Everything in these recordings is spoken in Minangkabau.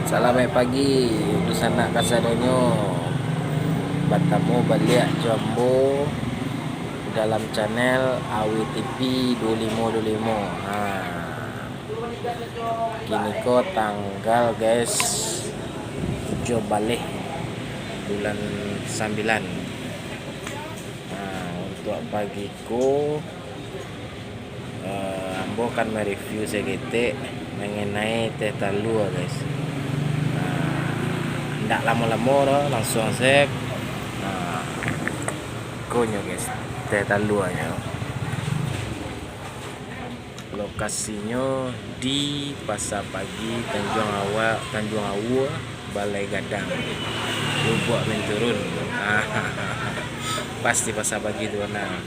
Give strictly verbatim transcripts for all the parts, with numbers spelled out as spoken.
Salamaik pagi, dunsanak kasadonyo. Batamu baliak jo ambo dalam channel Awi T V duo limo duo limo. Ha. Kini ko tanggal, guys, tujuah baleh bulan sambilan. Nah, untuak pagi ko, eh, ambo akan mereview saketek mengenai teh talua, guys. Nah, indak lamo-lamo doh, langsuang sek. Nah, konyo, guys, teh taluanyo. Lokasinyo di Pasa Pagi, Tanjuang Awa, Tanjuang Aua, Balai Gadang, Lubuak Binturun. Pas di Pasa Pagi tu, nah.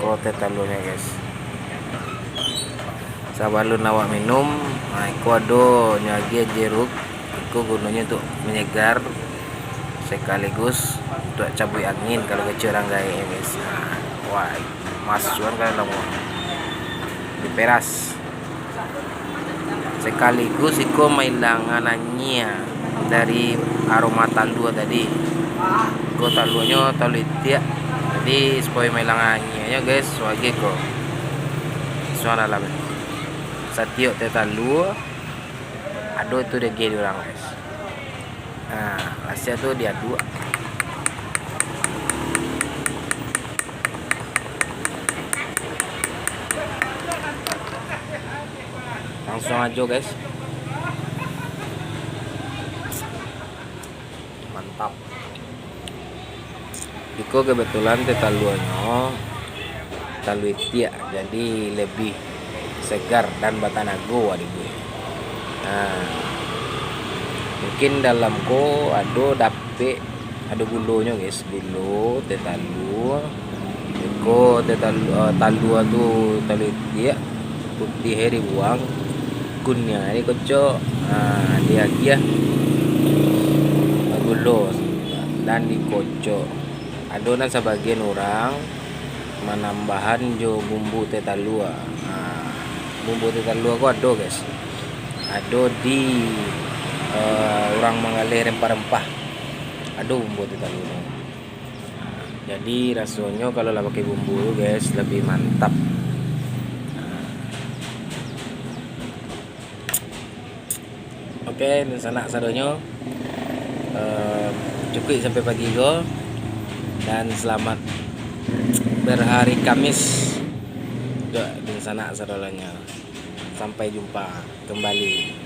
Ko teh taluanyo, guys. Sabalun awak minum, nah, iko ado nyo agiah jeruk. Iko gunonyo untuk manyegar, sakaligus untuak cabuik angin kalau kecek urang gaek, guys. Nah, wah, masuakan ka dalam, diperas. Sakaligus iko mailangan anyia dari aroma talua tadi. Iko taluanyo talua itiak. Jadi, supayo mailangan anyianyo, guys, wajib ko. Suang dalam. Satiok teh talua, ado tu daging di urang, guys. Nah, asia tu diaduk. Langsuang ajo, guys. Mantap. Iko kebetulan teh taluanyo talua itiak, jadi lebih segar dan batanago, adik gue. Nah, mungkin dalam ko ado dapek, ado gulonyo, guys, gulo, teh talua. Iko teh talu-, eh, talua tu talua itiak, putiah dibuang, kuniang dikocok, ha, diagiah gulo dan dikocok. Ado nan sabagian urang manambahan jo bumbu teh talua. Ha, bumbu teh talua ko ado, guys. Ado di, eh, urang manggaleh rempah-rempah. Ado bumbu teh talua ko. Jadi, rasonyo kalau lah pakai bumbu tu, guys, lebih mantap. Oke, dunsanak sadonyo, eh, cukuik sampai pagi ko, dan selamat berhari Kamis, untuak dunsanak sadonyo. Sampai jumpa kembali.